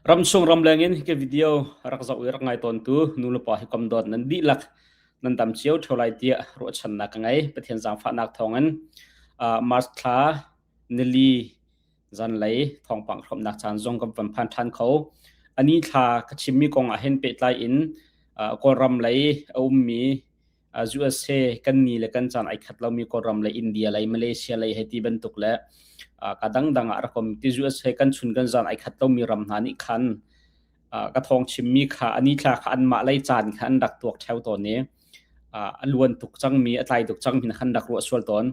Ramchung ramleng in ka video rak zoh i rak ngai tawntu nulepa hi kom dawt nan dihlak nan dam cio ṭheo lai tiah ruahchannak ka ngei. Pathian zaangfahnak thawngin March thla nili zanlei thawngpang hrawmnak caan zong kan van phan ṭhan kho. Ani thla ka chimmi kong ah hin pehtlai in Kawlram lei a ummi USA kan ni le kan caan ai khat lomi Kawlram le India lei Malaysia lei hei ti bantuk le ka dangdang ah rak um ti USA kan chun kan zan ai khat lomi ram hna nih khan ka thawng chimmi kha ani thla kha anmah lei caan kha an rak tuak theo tawn i a luan tuk cangmi a tlai tuk cangmi khan rak ruah sual tawn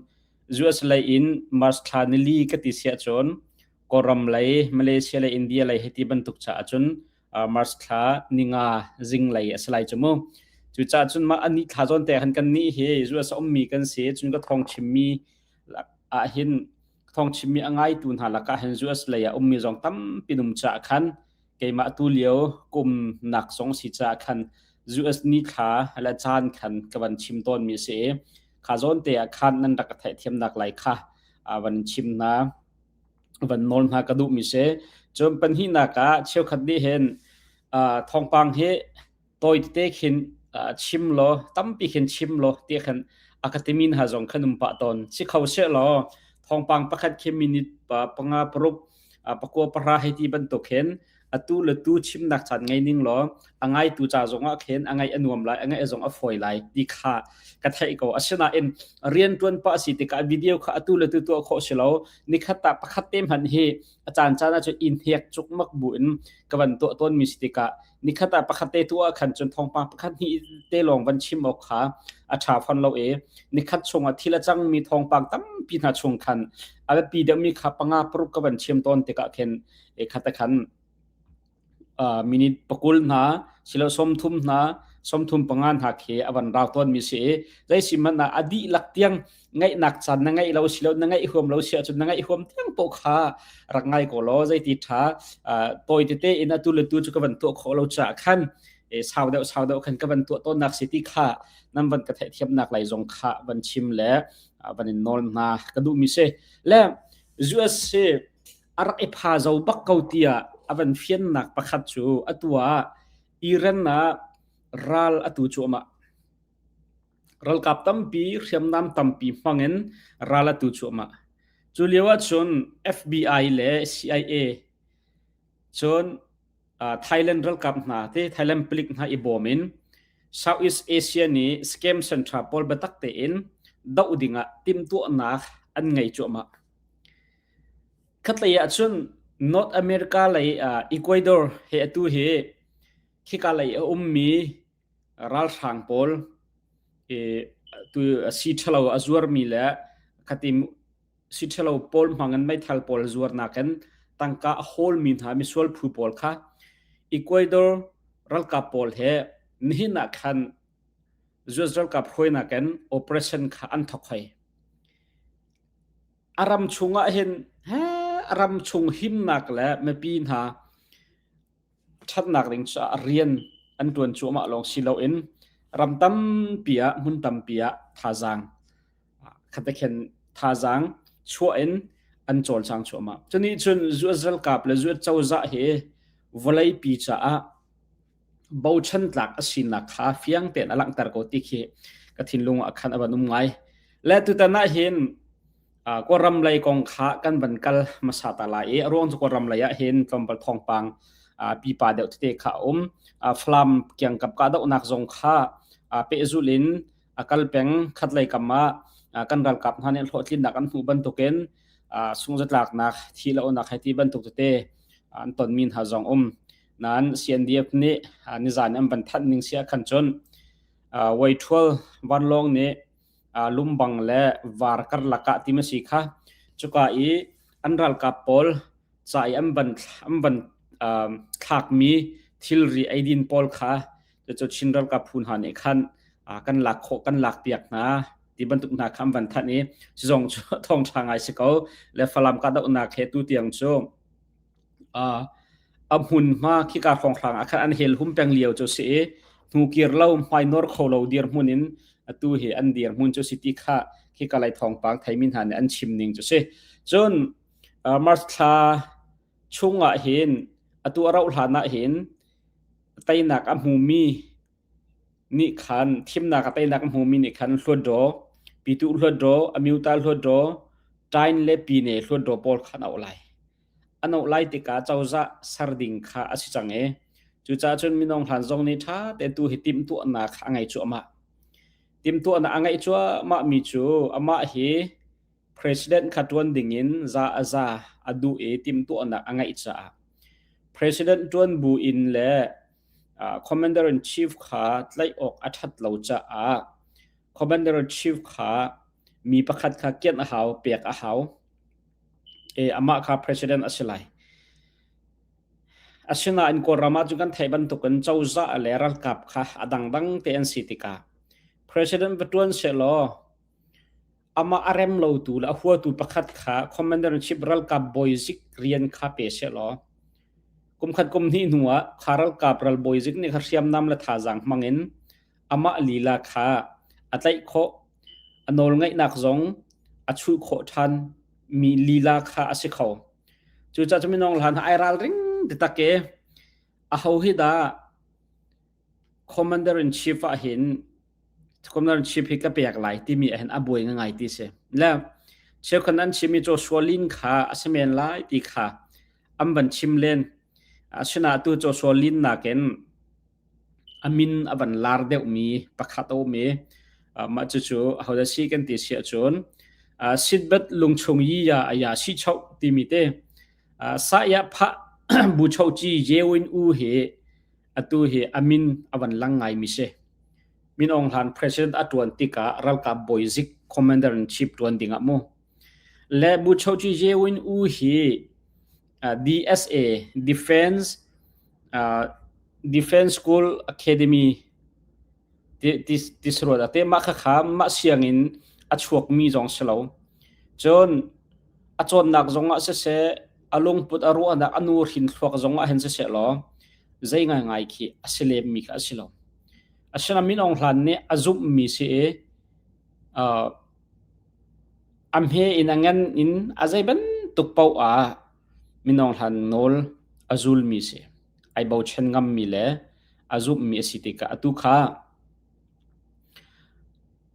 US lei in March thla nili ka ti siah cun Kawlram lei Malaysia lei India lei hei ti bantuk caah cun March thla ninga zinglei a si lai cu mu. Cucaah cun mah ani thla zawn te khan kan nih hi US a ummi kan si cun ka thawng chimmi ah hin thawng chimmi a ngaitu hna lakah hin US lei ah ummi zong tampi num caah khan keimah tu lio kum nak zong si caah khan US ni thla le caan khan ka van chim tawn mi si i kha zawn te ah khan nan rak ka theihthiamnak lai kha van chim hna. Van nawl hna ka duhmi si. Cun pahnihnak ah cheukhat nih hin thawngpang hi tawi tete khin chim law tampi khin chim law ti khan a ka timi hna zong khan um pah tawn. Si kho seh law thawngpang pakhat khi minute panga paruk pakua pahra hei ti bantuk hin atu le tu chimnak caan ngei ning law a ngaitu ca zongah khin a ngaih a nuam lai a ngaih zong a fawi lai ti kha ka theih ko asinain rian tuan pah si tikah video kha atu le tu tuah khawh si lo nikhat ah pakhat te hmanh hi a caan caan ah cun in hek cuk mak bu in ka van tuah tawn mi si tikah nikhat ah pakhat te tu ah khan cun thawngpang pakhat hnih te lawng van chim awk kha a tha fon lo e nikhat chungah thil a cangmi thawngpang tampi hna chung khan a biapi deuhmi kha panga paruk ka van chim tawn tikah khin e khat khan minute pakul hna silo 30 hna 35 hna khi a van rau tawn mi si i zei si hmanh ah a dihlak tiang ngaihnak caan na ngaih lo silo na ngaih huam lo si ahcun na ngaih huam tiang poh kha rak ngai ko law zeiti tha tawi tete in atu le tu cu ka van tuah khawh lo caah khan sau deuh sau deuh khan ka van tuah tawnnak si ti kha nan van ka theihthiamnak lai zong kha van chim le van in nawl hna ka duh mi si le US hi a rak i pha zo bak ko tiah a van fiannak pakhat cu atu ah Iran ah ral atu cuahmah. Ralkap tampi, hriamnam tampi hmangin ral atu cuahmah. Cu lio ahcun FBI le CIA cun Thailand ralkap hna te Thailand palik hna i bawm in Southeast Asia nih scam center pawl biatak tein doh dingah timhtuahnak an ngei cuahmah. Khatlei ahcun North America lei Ecuador he atu hi khika lei a ummi ralhrang pawl tu si ṭhalo a zuarmi le khati si ṭhalo pawl hmangin meithal pawl zuarnak in tangka a hawlmi hna misual phu pawl kha Ecuador ralkap pawl he nihin ah khan US ralkap hruainak in operation kha an thawk hoi. A ram chungah hin a ram chung himnak le mipi hna ṭhatnak ding caah rian an ṭuan cuahmah lawng si loin ram tampi ah hmun tampi ah thazaang khatekhen thazaang chuah in an cawlcang cuahmah. Cunih cun US ralkap le US cozah hi vawleipi caah bochan tlak a sinak kha fiang tein a langhter ko ti khi ka thinlung ah khan a van um ngai. Le tutan ah hin Kawlram lei kong kha kan van kal hmasa ta lai i a ruang cu Kawlram lei ah hin tlawmpal thawngpang pipa deuh tete kha a um. Falam kiangkap kahdohnak zong kha pehzulh in a kal peng khatlei kam ah kan ralkap hna nih hlawhtlinnak an hmuh bantukin sungzatlaknak thi lonak hei ti bantuk tete an tonmi hna zong um. Nain CNDF nih nizan an van thanh ning si ah khan cun Waithual vanlawng nih lumbang le var karlak ah tim a si kha cuka i an ralkap pawl ca i an van an van thlakmi thilri eidin pawl kha cucu Chin ralkap phu hna nih khan kan lak khawh kan lak piak hna ti bantuk hna kha an van thanh i zong cu thawngṭha ngai si ko le Falam kahdohnak he tu tiang cu A hmunhma khika hrawnghrang ah khan an helhum peng lio cu si i hnukir lo hmainor kho lo dirhmun in atu hi an dirhmun cu si ti kha khika lei thawngpang theimi hna nih an chim ning cu si. Cun March thla chungah hin Atu a rauh hlan ah hin teinak a hmumi nih khan thimnak a teinak a hmumi nih khan Hluatdaw, Pyituh Hluatdaw, Amyota Hluatdaw, Ṭain le Pyine Hluatdaw pawl kha an auh lai. An auh lai tikah cozah ser ding kha a si cang i cucaah cun minung hlan zong nih ṭha tein tu hi timhtuahnak a ngei cuahmah. Timhtuahnak a ngeih cuahmahmi cu amah hi President kha ṭuan dingin za a za a duh i timhtuahnak a ngeih caah President ṭuan bu in le Commander in Chief kha tlaih awk a ṭhat lo caah Commander in Chief kha mi pakhat kha kianh a hau, pek a hau. I amah kha President a si lai. Asinain Kawlram ah cun kan theih bantukin cozah le ralkap kha a dangdang te an si tikah President va ṭuan sehlaw amah a rem lotu le a huatu pakhat kha Commander-in-Chief ralkap bawizik rian kha pe sehlaw kumkhat kum hnih hnu ah kha ralkap ralbawizik nih kha hriamnam le thazaang hmangin amah lila kha a tlaih khawh, a nawlngeihnak zong a chuh khawh ṭhan mi lila kha a si kho. Cucaah cu minung hlan ai ralring taktak i aho hi dah Commander in Chief ah hin Commander in Chief hi ka pek lai timi ah hin a buai ngai ti si. Le cheukhat an chimmi Joshua Lin kha a si men lai ti kha an van chim len. Asinain tu Joshua Lin nakin a min a van lar deuhmi pakhat a um i mah cucu ahodah si kan ti si ahcun sitbat lungchung yi ya aya si choh timi te sah phah bu cho ci yewin u hi atu hi a min a van lang ngaimi si. Min Aung Hlaing president a tuan tikah ralkap bawizik commander in chief tuan dingah mu. Le Bu Cho Ci Yewin U hi DSA Defense Defense School Academy ti si rua dah te mah khakha mah sianginn a chuakmi zong si lo. Cun a cawnnak zong ah siseh, a lungput a ruahnak a nu hrin thluak zong ah hin siseh law zei ngaingai khi a si lemmi kha a si lo. Asinain Min Aung Hlaing nih a zumhmi si i a hme in a ngan in a zei bantuk paoh ah Min Aung Hlaing nawl a zulmi si. Ai bochan ngammi le a zumhmi a si tikah atu kha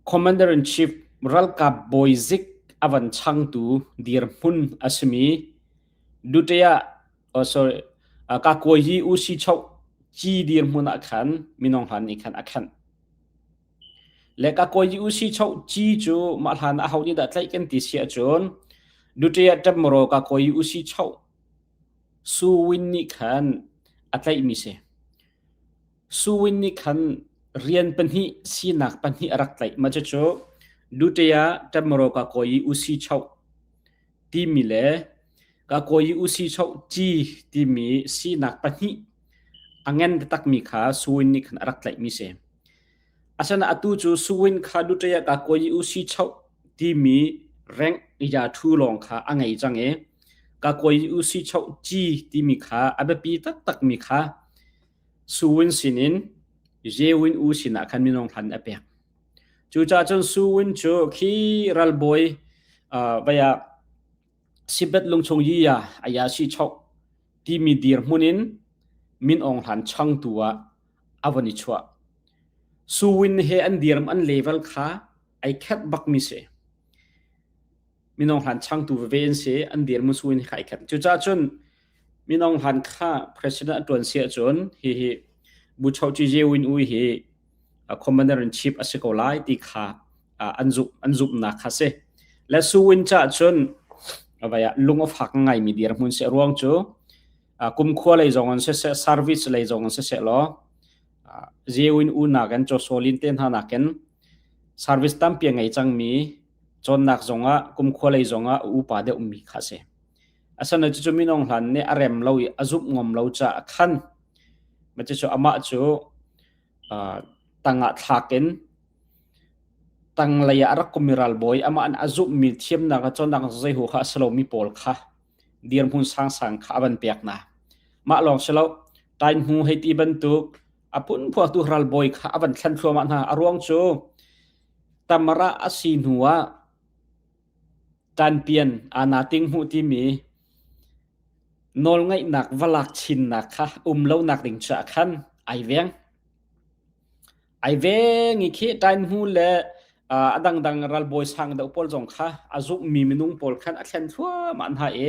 Commander-in-Chief ralkap bawizik a van changtu dirhmun a simi Duterte oh sorry Kakuayi U Si Choh Ci dirhmun ah khan Min Aung Hlaing nih khan a khenh. Le Kakuayi U Si Choh Ci cu mah hlan ah aho nih dah tlaih kan ti si ahcun Duterte Ṭamro Kakuayi U Si Choh Su Win nih khan a tlaihmi si. Su Win nih khan rian pahnih sinak pahnih a rak tlaih. Mah cucu Duterte Ṭamro Kakuayi U Si Choh timi le Kakuayi U Si Choh Ci timi sinak pahnih a ngen taktakmi kha Su Win nih khan a rak tlaihmi si. Asinain atu cu Suwin kha Duterte ah Kakuayi U Si Choh timi rank ya ṭhu lawng kha a ngei cang i Kakuayi U Si Choh Ci timi kha a biapi taktakmi kha Suwin sinin Yewin U sinah khan minung hlan a pek. Cucaah cun Suwin cu khi ralbawi uh, vai ah Sibet lungchung yi ya aya si choh timi dirhmun in Min Aung Hlaing changtu ah a von i chuah. Suwin he an dirm an level kha ai khat bakmi si. Min Aung Hlaing changtu veve an si, an dirhmun Suwin kha ai khat. Cucaah cun Min Aung Hlaing kha president a tuan si ahcun hihi Bu Cho Chi Ye Win Ui hi commander in chief a si ko lai ti kha an zumh an zumhnak kha si. Le Suwin caah cun vai ah lung a fak ngaimi dirhmun si ruang cu kumkhua lei zong in siseh service lei zong in siseh law Zewin u nakin Josolin te hna nakin service tampi a ngei cangmi cawnnak zongah kumkhua lei zongah upa deuhmi kha si. Asana cucu minung hlan nih a rem lo i a zumh ngam lo caah khan cucu amah cu tangah thlak in tanglei ah a rak kumi ralbawi amah an a zumhmi thiamnak le cawnnak zei hu kha a si lomi pawl kha dirhmun sangsang kha a van pek hna. Mah lawng si lo, tainhmu hei ti bantuk a phunphuaktu ralbawi kha a van thlen thluahmah hna. A ruang cu tamara a si hnu ah tanpian ana ting hmuh timi Nawlngaihnak va lak chinnak kha um lonak ding caah khan ai veng. Ai veng i khi ṭainhmu le a dangdang ralbawi sang deuh pawl zong kha a zumhmi minung pawl khan a thlen thluahmah hna i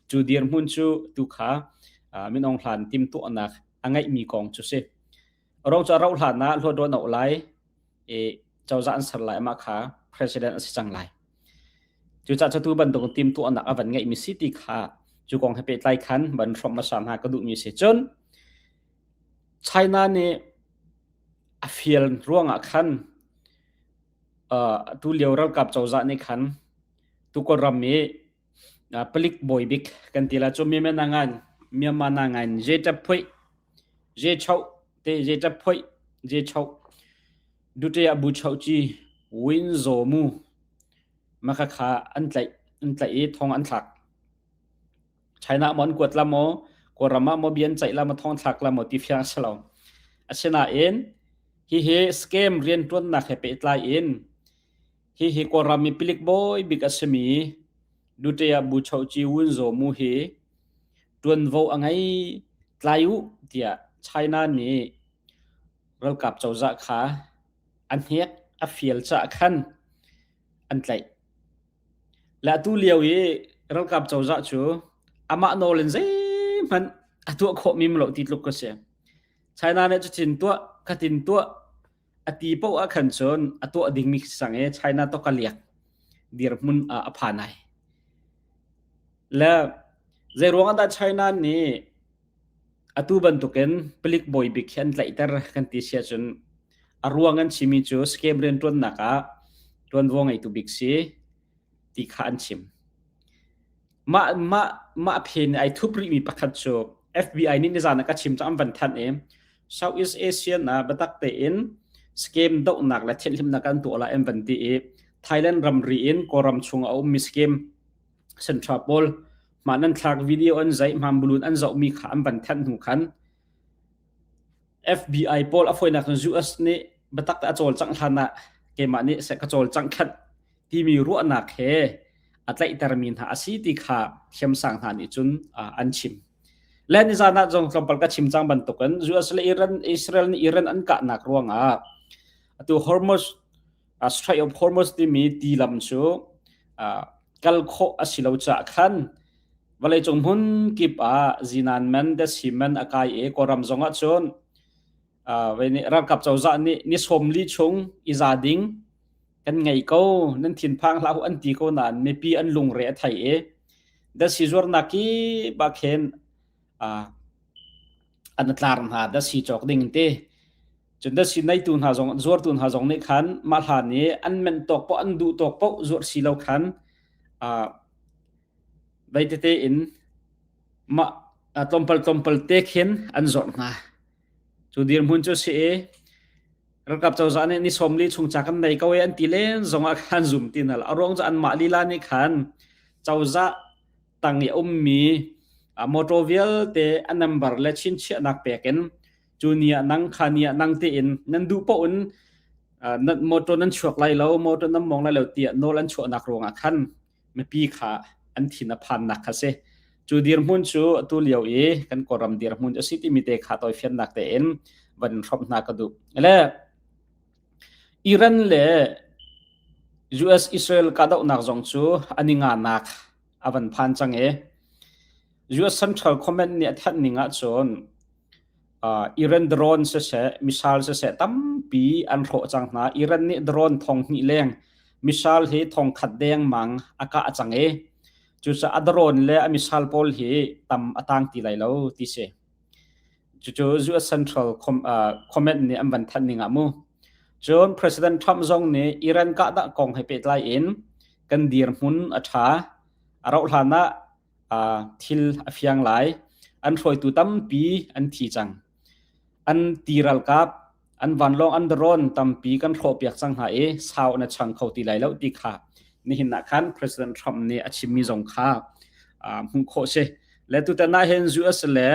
cu dirhmun cu tu kha Min Aung Hlaing timhtuahnak a ngeihmi kong cu si. Ro cu a rauh hlan ah hluat a lai i cozah an ser lai amah kha president a si cang lai. Cucaah cu tu bantuk timhtuahnak a van ngeihmi si ti kha cu kong he pehtlai khan van hrawmh hmasa hna ka duhmi si. Cun China nih a fial ruangah khan uh, tu lio ralkap cozah nih khan tu Kawlram i palik bawi bik kan ti la cu Myanmar nangan Myanmar nangan je tap phoi je chau te je tap phoi je chau dute a bu chau chi win zo mu maka kha an tlaih an tlaih i thong an thlak China maw an kuat la maw Kawlram ah maw bia an ceih la maw thong thlak la maw ti fiang a si lo. Asinain hihi scam rianṭuannak he pehtlai in hihi Kawlram i pilik bawi bik a simi Duterte Buchohci Wun Zaw Mu hi ṭuanvo a ngei tlai u tiah China nih ralkap cozah kha a hnek a fial caah khan an tlaih. Le atu lio i ralkap cozah cu amah nawl in zeihmanh a tuah khawhmi lo ti tluk ka si. China nih cutin tuah, khatin tuah a ti paoh ah khan cun a tuah dingmi khi sang i China to ka liak dirhmun ah a phan ai. Le zeiruang ah dah China nih atu bantukin palik bawi bik hi an tlaihter kan ti si ahcun a ruang an chimmi cu scam rianṭuannak ah ṭuanvo ngeitu bik si ti kha an chim. Mah mah mah phen ai thup rihmi pakhat cu FBI nih nizan ah ka chim cu an van thanh i Southeast Asian ah biatak tein scam dohnak le thianhhlimnak an tuah lai an van ti i Thailand ramri in Kawlram chung a ummi scam sentra pawl mah nan thlak video an zaih hmambulun an zohmi kha an van thanh hnu khan FBI pawl a fawinak cun US nih biatak te a cawlcangh hlan ah keimah nih seh ka cawlcangh khat timi ruahnak he a tlaihtermi hna a si ti kha thiamsang hna nih cun an chim. Le nizan ah zong tlawmpal ka chim cang bantukin US le Iran Israel nih Iran an kahnak ruangah atu Hormuz Strait of Hormuz timi tilam cu kal khawh a si lo caah khan vawleicung hmun kip ah zinan man dasi man a kai i Kawlram zong ah cun ralkap cozah nih ni 40 chung i za ding kan ngei ko nan thinphang hlah u an ti ko nain mipi an lungre a thei i dasi zuarnak kip ah khin an tlar hna dasi cawk ding ti Cun dasi neitu hna zong zuartu hna zong nih khan mah hlan i an menh tawk paoh an duh tawk paoh zuarh si lo khan vei tete in mah tlawmpal tlawmpal te khin an zawrh hna. Cu dirhmun cu si i ralkap cozah nih ni 40 chung ca kan nei ko e an ti len zong ah khan zum ti hna lo. A ruang cu anmah lila nih khan cozah tang i a ummi motor vialte a number le chinchiahnak pek in cu ni ah nang kha ni ah nang tiin nan duh paoh in nan motor nan chuak lai lo motor nan mong lai lo tiah nawl an chuahnak ruangah khan mipi kha an thin a phannak kha si cu dirhmun cu atu lio i kan kawlram dirhmun a si timi te kha tawifiannak tein van hrawmh hna ka duh le Iran le US Israel kahdohnak zong cu an i nganak a van phan cang i US Central Command nih a thanh ning ahcun Iran drone siseh, missile siseh tampi an hrawh cang hna. Iran nih drone thong hnih leng, missile hi thong khat dengmang a kah cang i cucaah a drone le a missile pawl hi tam a tang ti lai lo ti si. Cucu US Central Command nih an van thanh ning ah mu. Cun President Trump zong nih Iran kahdah kong he pehtlai in kan dirhmun a ṭha. A rauh hlan ah thil a fiang lai. An hruaitu tampi an thi cang. An ti ralkap, an vanlawng, an drone tampi kan hrawhpiak cang hna i sau na chang kho ti lai lo ti kha nihin ah khan President Trump nih a chimmi zong kha hmuh khawh si. Le tutan ah hin US le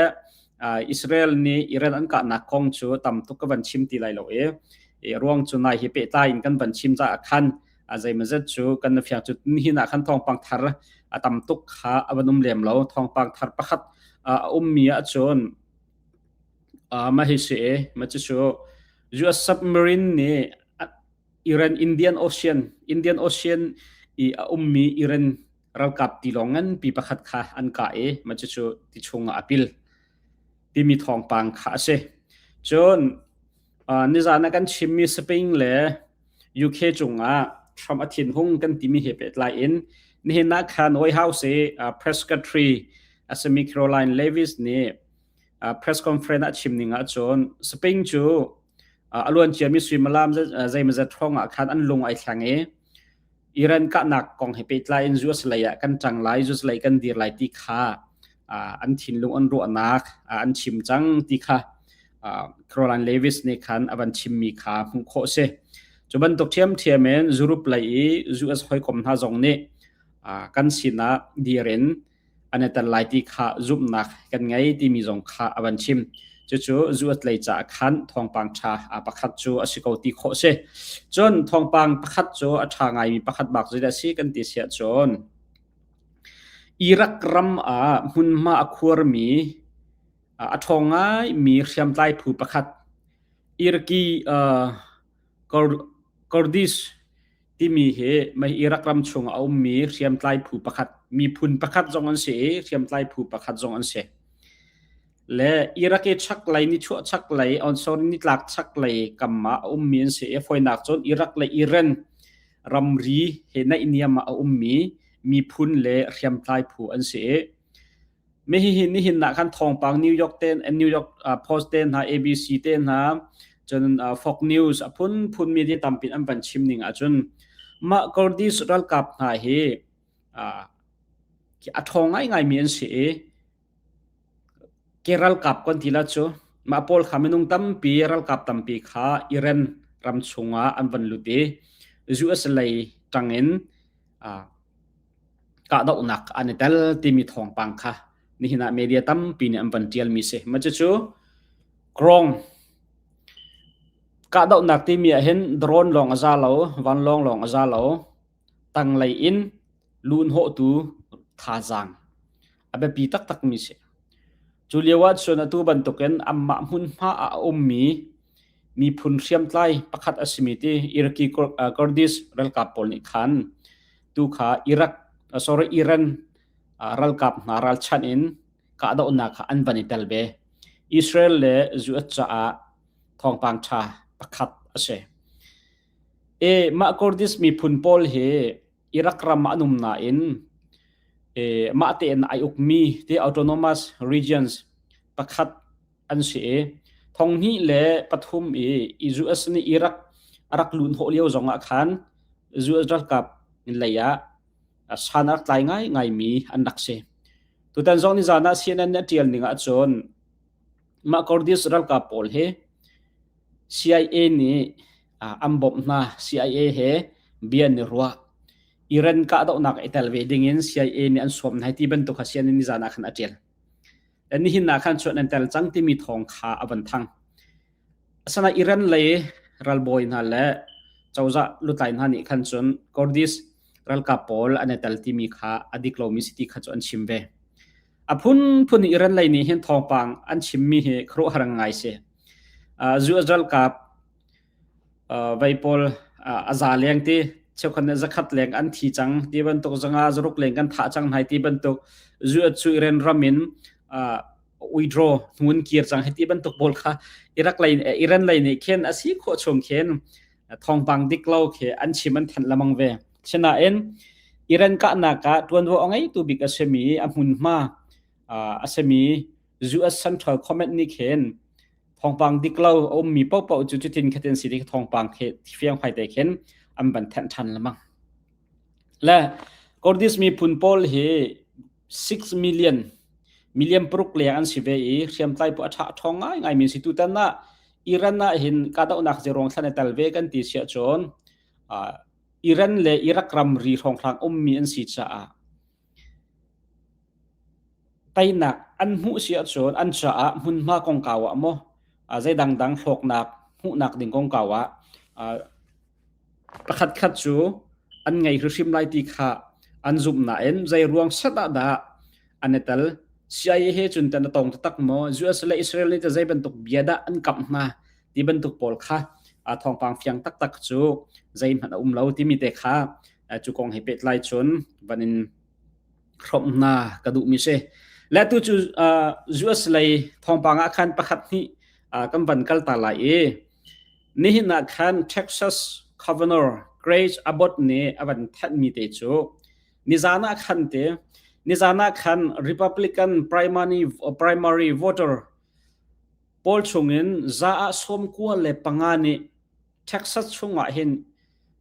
Israel nih Iran an kahnak kong cu tam tuk ka van chim ti lai lo i ruang cu nai hi pehtlai in kan van chim caah khan a zeimazet cu kan fiang cu nihin ah khan thawngpang thar a tam tuk kha a van um lem lo thawngpang thar pakhat A ummi ahcun mah hi si i mah cucu US submarine nih Iran Indian Ocean Indian Ocean i a ummi Iran ralkap tilawng nganpi pakhat kha an kah i mah cucu ti chungah a pil timi thawngpang kha a si. Cun nizan ah kan chimmi Spain le UK cungah Trump a thinhung kan timi he pehtlai in nihin ah khan White House i press secretary a simi Caroline Leavitt nih press conference ah chim ning ahcun Spain cu a luan ciami suimilam zeimawzat hrawng ah khan an lung ai thleng i Iran kahnak kong he pehtlai in US lei ah kan ṭang lai, US lei kan dir lai ti kha an thinlung an ruahnak an chim cang ti kha Caroline Leavitt nih khan a van chimmi kha hmuh khawh a si. Cu bantuk ṭhiamṭhiam in Europe lei i US hawikom hna zong nih kan sinah dir in an i tel lai ti kha zumhnak kan ngei timi zong kha a van chim. Cucu zuat lei caah khan thawngpang ṭha pakhat cu a si ko ti khawh a si. Cun thawngpang pakhat cu a ṭha ngaimi pakhat bak zeidah a si kan ti siah cun Iraq ram ah hmunhma a khuarmi a ṭhawng ngaimi hriamtlai phu pakhat Iraqi Kurdish timi hi mei Iraq ram chung a ummi hriamtlai phu pakhat miphun pakhat zong an si i hriamtlai phu pakhat zong an si. Le Iraq i chaklei nichuah chaklei on sorry nitlak chaklei kam ah a ummi an si i fawinak cun Iraq le Iran ramri he naihniam ah a ummi miphun le hriamtlai phu an si i Mi hihi nihin ah khan thawngpang New York te New York Post te hna ABC te hna cun Fox News a phunphun media tampi an van chim ning ahcun mah Kurdish ralkap hna hi a ṭhawng ngaingaimi an si i ke ralkap kan ti la cu mah pawl kha minung tampi ralkap tampi kha Iran ram chungah an van lut i US lei ṭangin kahdohnak an i tel timi thawngpang kha nihin ah media tampi nih an van ṭialmi si. Mah cucu Krong kahdohnak timi ah hin drone lawng a za lo, vanlawng lawng a za lo, tanglei in lunhnawhtu thazaang a biapi taktakmi si. Cu lio ah cun atu bantukin anmah hmunhma ah a ummi miphun hriamtlai pakhat a simi ti Iraqi Kurdish ralkap pawl nih khan tu kha Iraq sorry Iran ralkap hna ralchanh in kahdohnak kha an van i tel ve. Israel le US caah thawngpang ṭha pakhat a si. E mah Kurdish miphun pawl hi Iraq ram ah an um nain mah tein ai ukmi te autonomous regions pakhat an si i thonghnih le pathum i US nih Iraq a rak luhhnawh lio zong ah khan US ralkap lei ah san a rak tlai ngaingaimi an rak si. Tutan zong ni zan ah CNN nih a ṭial ning ahcun mah Kurdish ralkap pawl hi CIA nih an bawmh hna. CIA he bia an i ruah. Iran kahdohnak i tel ve dingin CIA nih an sawm hna ti bantuk kha CNN ni zan ah khan a ṭial. Nihin ah khan chuan an tel cang timi thawng kha a van thang. Asana Iran lei ralbawi hna le cozah lutlai hna nih khan cun Kurdish ralkap pawl an i tel timi kha a dik lomi si ti kha cu an chim ve. A phunphun Iran lei nih hin thawngpang an chimmi hi khuaruahhar ngai si. US ralkap Vei pawl a za leng ti cheukhat nih zakhat leng an thi cang ti bantuk zanga zaruk leng kan thah cang hna ti bantuk US cu Iran ram in withdraw hnun kir cang hi ti bantuk pawl kha Iraq lei Iran lei nih khin a si khawh chung khin thawngpang dik lo khi an chim an thanh lamang ve. Sinain Iran kahnak ah tuanvo a ngeitu bik a simi a hmunhma a simi US Central Command nih khin thawngpang dik lo a ummi paohpaoh cu cutin khatin si ti thawngpang khi fiang fai te khin an van thanh ṭhan lengmang. Le Kurdish miphun pawl hi 6 million million paruk leng an si ve i hriamtlai pu a ṭha ṭhawng ngaingai mi si tutan ah Iran ah hin kahdohnak zeruang thlan i tel ve kan ti siah cun Iran le Iraq ramri hrawnghrang ummi an si caah Teinak an hmuh si ahcun an caah hmunhma kongkau ah maw zei dangdang hlawknak hmuhnak ding kongkau ah pakhatkhat cu an ngei hrimhrim lai ti kha an zumh nain zei ruang set ah dah an i tel. CIA he cun tan a tong taktak maw? US le Israel nih zei bantuk bia dah an kamh hna ti bantuk pawl kha thawngpang fiang taktak cu zeihmanh a um lo timi te kha cu kong he pehtlai cun van in hrawmh hna ka duhmi si. Le tu cu US lei thawngpang ah khan pakhat hnih kan van kal ta lai i nihin ah khan Texas Governor Greg Abbott nih a van thanhmi te cu Nizan ah khan te nizan ah khan Republican primary primary voter pawl chungin za ah 95 nih Texas chungah hin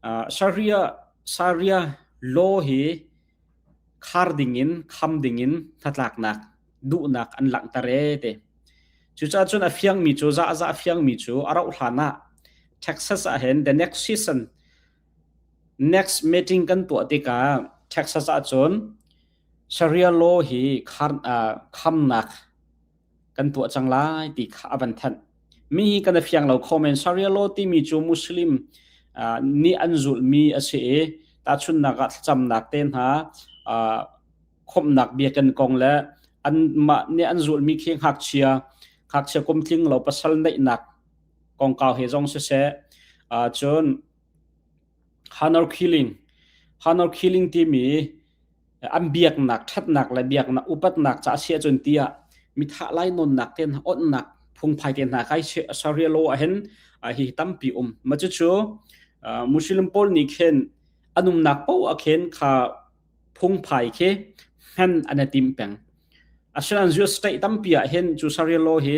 uh, Sharia Sharia law hi khar dingin kham dingin hnatlaknak duhnak an langhter e te. Cucaah cun a fiangmi cu za za a fiangmi cu a rauh hlan ah Texas ah hin the next season Next meeting kan tuah tikah Texas ahcun Sharia law hi khamnak kan tuah cang lai ti kha a van thanh. Mi hi kan i fiang lo kho men. Sharia law timi cu Muslim nih an zulhmi a si i tahchunhnak ah thlacamnak te hna khawmhnak biakinn kong le anmah nih an zulhmi khi ngakchia ngakchia kum tling lo pasal neihnak kongkau he zong siseh cun Honor killing Honor killing timi an biaknak ṭhatnak le biaknak upatnak ca a si ahcun tiah mithah lainawnnak te hna onhnak phungphai te hna kai Sharia law ah hin hi tampi um ma cucu Muslim pawl nih khin an umnak paoh ah khin kha phungphai khi hman an i tim peng. Asinain US state tampi ah hin cu Sharia law hi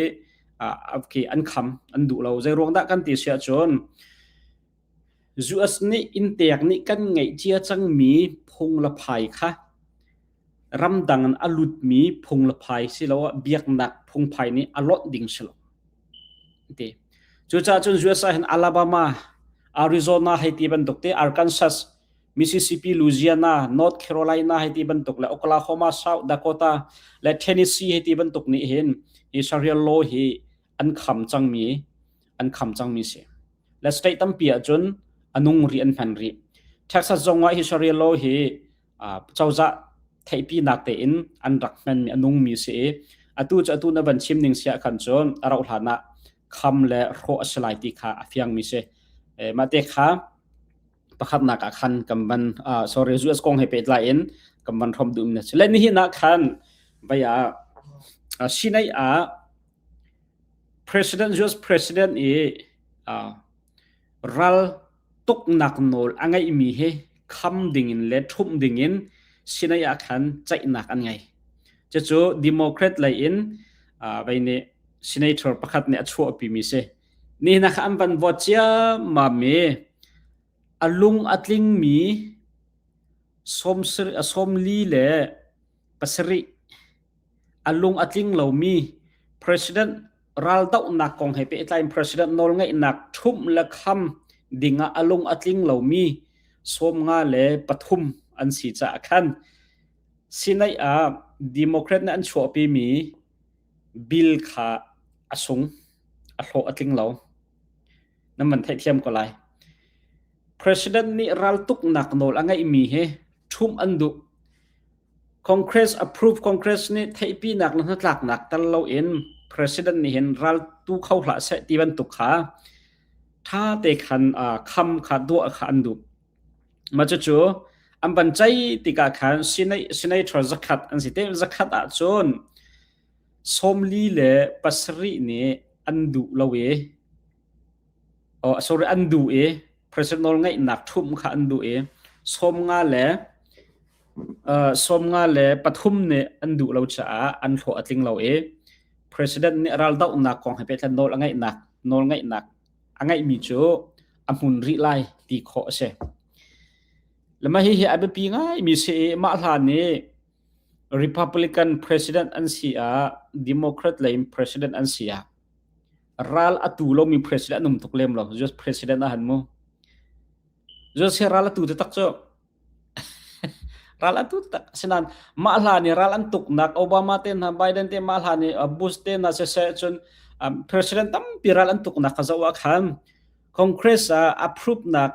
khi an kham an duh lo. Zei ruang dah kan ti si ahcun US nih inntek nih kan ngeih cia cangmi phung le phai kha ramdang in a lutmi phung le phai siloah biaknak phungphai nih a lonh ding si lo. Ti. Cucaah cun US ah hin Alabama, Arizona hei ti bantuk te Arkansas, Mississippi, Louisiana, North Carolina hei ti bantuk le Oklahoma, South Dakota le Tennessee hei ti bantuk nih hin hi Sharia law hi an kham cangmi an kham cangmi si. Le state tampi ahcun a nung rih an hman rih. Texas zong ah hi Sharia law hi cozah theihpinak tein an rak hmanmi a nungmi si i atu cu atu na van chim ning si ah khan cun a rauh hlan ah kham le hrawh a si lai ti kha a fiangmi si. Mah te kha pakhatnak ah khan kan van sorry US kong he pehtlai in kan van hrom duh mi si le nihin ah khan vai ah Sinai ah President US President i ral tuknak nawl a ngeihmi hi kham dingin le ṭhumh dingin Sinai ah khan ceihnak an ngei. Cucu Democrat lei in vai nih senator pakhat nih a chuahpimi si. Nihin ah khan an van vote ciammam i a lung a tlingmi 47 a lung a tling lomi president raldohnak kong he pehtlai in president nawlngeihnak ṭhumh le kham dingah a lung a tling lomi 53 an si caah khan Senate ah Democrat nih an chuahpimi bill kha a sung. A hlawh a tling lo. Nan van theihthiam ko lai. President nih raltuknak nawl a ngeihmi hi ṭhumh an duh. Congress approve Congress nih theihpinak le hnatlaknak tel loin President nih hin ral tu kho hlah seh ti bantuk kha ṭha te khan kham kha duah kha an duh. Mah cucu an van ceih tikah khan senator zakhat an si te zakhat ahcun 47 nih an duh lo i oh, sorry an duh i president nawlngeihnak ṭhumh kha an duh i sawmnga le uh, 53 nih an duh lo caah an hlawh a tling lo i president nih raldohnak kong he pehtlai nawl a ngeihnak nawlngeihnak a ngeihmi cu a hmun rih lai ti khawh a si. Le mah hihi a biapi ngaimi si i mah hlan i Republican president an si ah Democrat lei in president an si ah ral a tu lomi president an um tuk lem lo. US president ah han mu. US hi ral a tu taktak cu. ral a tu tak. Asinain mah hlan i ral an tuknak Obama te hna Biden te mah hlan i Bush te hna siseh cun um, president tampi ral an tuknak ka zoh ah khan Congress ah approve nak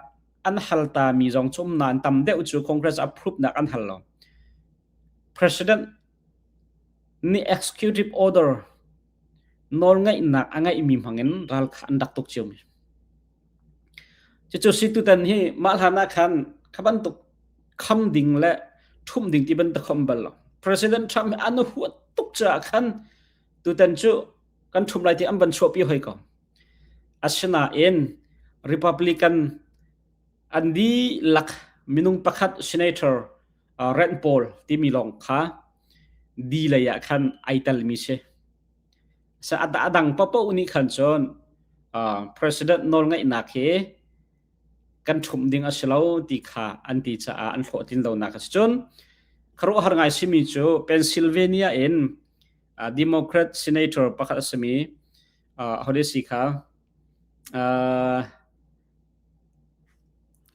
an hal ta mi zong cu um nain tam deuh cu Congress approve nak an hal lo. President Nih executive order nawlngeihnak a ngeihmi hmangin ral kha an rak tuk ciomi. Cucu si tutan hi mah hlan ah khan kha bantuk kham ding le ṭhumh ding ti bantuk kha um bal lo. President Trump hi an huat tuk caah khan tutan cu kan ṭhumh lai ti an van chuahpi hoi ko. Asinain Republican an dihlak minung pakhat senator Rand Paul timi lawng kha di lei ah khan ai telmi si. A dang paoh nih khan cun president nawlngeihnak hi kan ṭhumh ding a si lo ti kha an ti caah an hlawhtlin lonak a si. Cun khuaruahhar ngai simi cu Pennsylvania in Democrat senator pakhat a simi hode si kha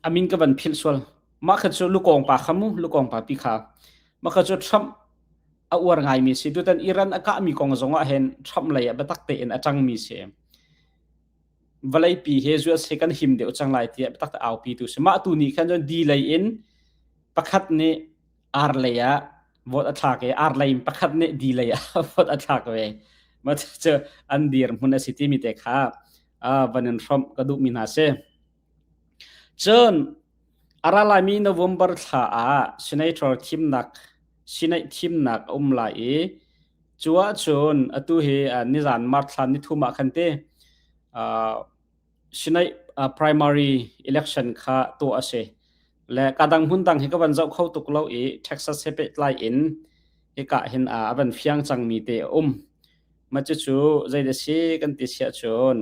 a min ka van philh sual. Mah kha cu lukawng pa kha mu, lukawng pa pi kha. Mah kha cu Trump a uar ngaimi si. Tutan Iran a kahmi kong zong ah hin Trump lei ah biatak tein a ṭangmi si. Vawleipi he US he kan him deuh cang lai tiah biatak te aupi tu si. Mah tu nih khan cun D lei in pakhat nih R lei ah vote a thlak i R lei in pakhat nih D lei ah vote a thlak ve. Mah cu an dirhmun a si timi te kha van in hrawmh ka duhmi hna si. Cun a ra laimi November thla ah senator thimnak Senate thimnak a um lai i cu ahcun atu hi nizan March thla nithum ah khan te Senate primary election kha tuah a si. Le kadang hmun dang hi ka van zoh kho tuk lo i Texas he pehtlai in hika hin a van fiang cangmi te a um. Mah cucu zeidah si kan ti siah cun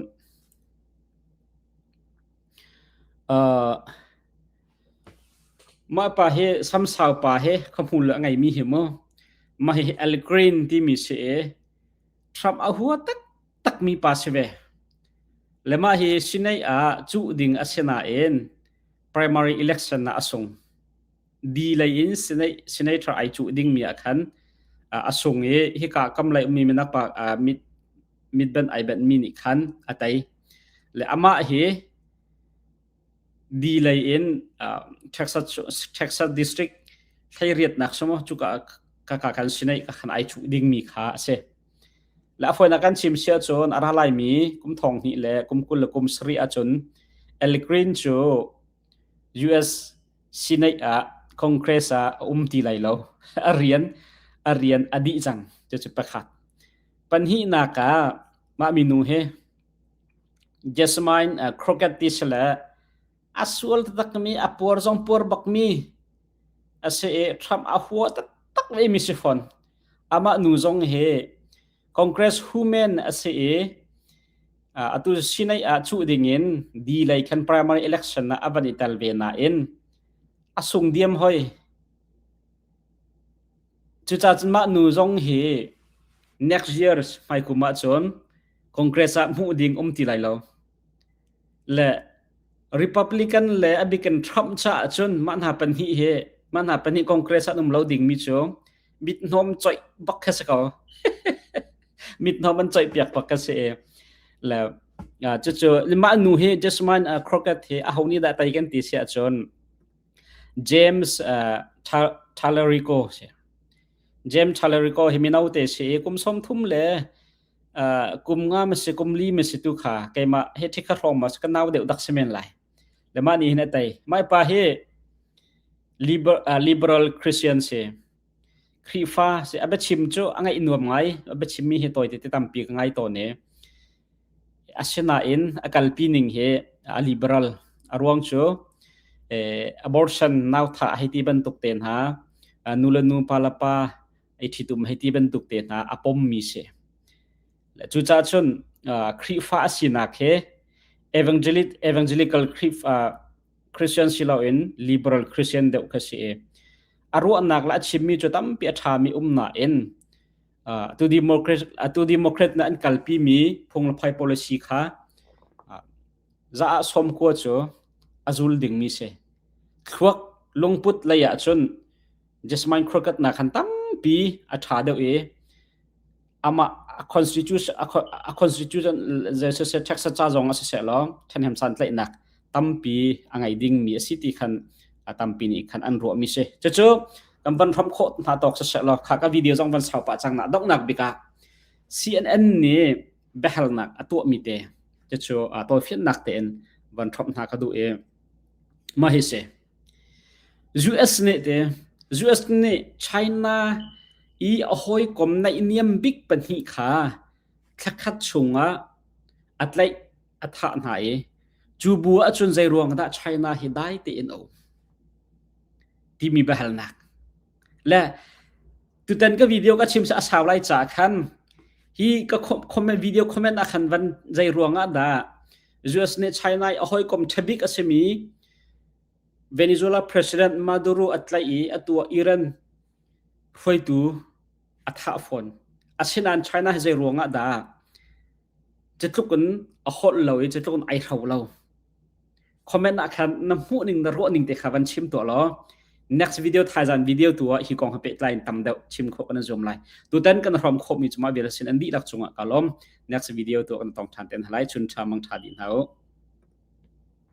Mah pa hi samsau pa hi khuahmul a ngeimi hi mu. Mah hihi Al Green timi si i Trump a hua taktakmi pa si ve. Le mah hi Senate ah cuh ding a si nain primary election ah a sung. D lei in Senate, senator ai cuh dingmi ah khan a sung i hika kam lei ummi minak pa mit mitbenh ai benhmi nih khan a tei. Le amah hi D lei in Texas Texas district hleiriatnak sumo cuka ka ka kan sinai ka khan ai chuh dingmi kha a si. Le a fawinak kan chim sia cun a ra laimi kum thong hnih le kum 20 le kum sarih ahcun Al Green cu US Senate ah Congress ah a um ti lai lo. A rian a rian a dih cang. Cucu pakhat. Pahnihnak ah mah minu hi Jasmine Crockett ti si le a sual taktakmi a puar zong puar bakmi a si i Trump a hua taktak vemi si fawn. Amah nu zong hi Congress human a si i atu Senate ah cuh dingin D lei khan primary election ah a van i tel ve nain a sung diam hoi. Cucaah cun mah nu zong hi next year hmaikum ahcun Congress ah hmuh ding um ti lai lo. Le Republican le a bikin Trump caah cun mah hna pahnih hi mah hna pahnih Congress ah um lo dingmi cu mithnawm coih bak kha si ko. Mithnawm an coih piak bak kha si i. Le cucu mah nu hi Desmond Crockett hi aho nih dah tei kan ti si ahcun James Talarico si. James Talarico hi mino te si i kum 30 le kum nga ma si kum li ma si tu kha keimah he thikha hrawng ma ka nau deuh dak si men lai. Le mah nih hin a tei. Mai pa hi liberal Christian si. Khrihfa si a biachim cu a ngaih nuam ngai. A biachimmi hi tawi tete tampi ka ngai tawn i. Asinain a kalpi ning hi a liberal. A ruang cu abortion nau thah hei ti bantuk te hna nu le nu pa le pa ei ṭhitum hei ti bantuk te hna a pommi si. Cucaah cun Khrihfa a sinak he evangelical Khrihfa Christian si loin liberal Christian deuh kha si i a ruahnak le a chimmi cu tampi a ṭhami um nain atu Democrat atu Democrat na an kalpimi phung le phai policy kha za ah sawm kua cu a zul dingmi si. Thluak lungput lei ah cun Jasmine Crockett nak khan tampi a ṭha deuh i amah a constitution a constitution zeisiseh Texas ca zong a siseh law ṭhenhem santlaihnak tampi a ngei dingmi a si ti khan a tampi nih khan an ruahmi si. Cucu Kan van hram khawh hna tawk siseh law kha ka video zong van sau pah cang na donghnak bik ah CNN nih biahalnak a tuahmi te cucu tawifiannak tein van hrawmh hna ka duh i mah hi si. US nih te US nih China i a hawikom naihniam bik pahnih kha thlakhat chungah a tlaih a thah hna i cu bu ahcun zei ruang dah China hi dai tein a um timi biahalnak le tutan ka video ka chim a sau lai ca khan hi ka comment video comment ah khan van zei ruang ah dah US nih China i a hawikom ṭhabik a simi Venezuela President Maduro a tlaih i atu ah Iran hruaitu a thah fawn. Asinain China hi zei ruang ah dah cutluk in a holh lo i cutluk in ai hro lo. Comment ah khan na hmuh ning na ruah ning te kha van chim tuah law next video thaizan video tu ah hi kong ha pehtlai in tam deuh chim khawh kan zuam lai. Tutan kan hrom khawh mi cuma vial sin an dihlak cungah ka lawm. Next video tu kan tong than ten halai chun tha mang tha dih hna u.